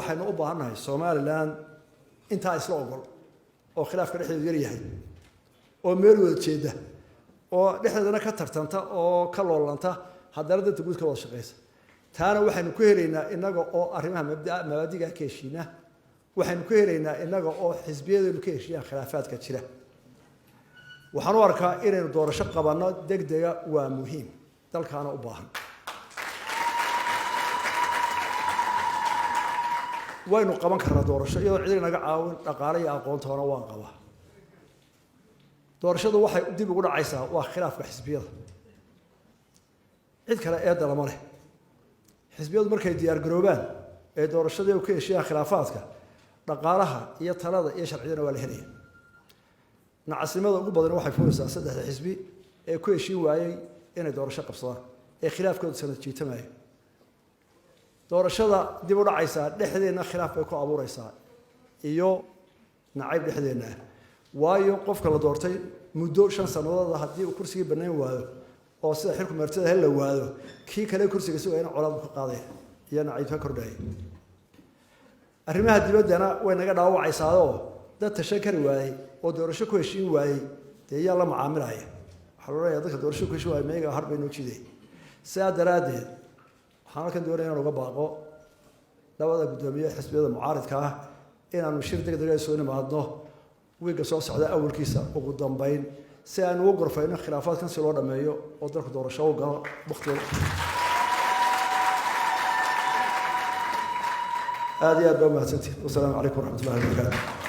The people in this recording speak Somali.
Waxaynu u baahannahay Somaliland intaa isla ogol oo khilaafka dhexdeedu yar yahay oo meel wada jeeda oo dhexdeedana ka tartanta oo ka loolanta, haddana danta guud ka wada shaqeysa. Taana waxaynu ku helaynaa innaga oo arrimaha mabaadiga ka heshiina. Waxaynu ku helaynaa innaga oo xisbiyadeenu ka heshiiyaan khilaafaadka jira. Waxaan u arkaa inaynu doorasho qabanno degdega waa muhiim, dalkaana u baahan. Waynu qaban karnaa doorasho iyadoo cid inaga caawin, dhaqaale iyo aqoontoona waan qabaa. Doorashadu waxay dib ugu dhacaysaa waa khilaafka xisbiyada, cid kale eedda lama leh. Xisbiyadu markay diyaargaroobaan ee doorashadii ka heshiiyaan khilaafaadka, dhaqaalaha iyo talada iyo sharciyadana waa la helaya. Nacasnimada ugu badan waxay furaysaa saddexda xisbi ee ku heshiin waayey inay doorasho qabsadaan ee khilaafkoodu sanad jiitamaya. Doorashada dib u dhacaysaa dhexdeenna khilaaf bay ku abuureysaa iyo nacayb dhexdeenna ah, waayo qofka la doortay muddo 5 sannadood haddii uu kursigii bannayn waayo oo sida xilku martida hel la waayo, kii kale kursiga sugayna colaad buu ka qaadaya iyo nacayb ka kordhaya. Arrimaha dibaddana way naga dhaawacaysaayoo dad tashan kari waayey oo doorasho ku heshiin waayey dee yaa la macaamilaya? Waxaa la odhanaya dadka doorasho ku heshiin waayey meyaga har bay noo jiday. Sidaa daraaddeed waxaan halkan doonaya inaan uga baaqo labada guddoomiye xisbiyada mucaaridka ah inaanu shir deg dega soo nimaadno wiigga soo socda awalkiisa ugu dambeyn, si aanu u gorfayno khilaafaadkan si loo dhameeyo oo dalku doorasho u galo waqtiga. Aada iyo aad baa umahadsantihin. Wasalaamu calaykum waraxmat ullahi wabarakaatu.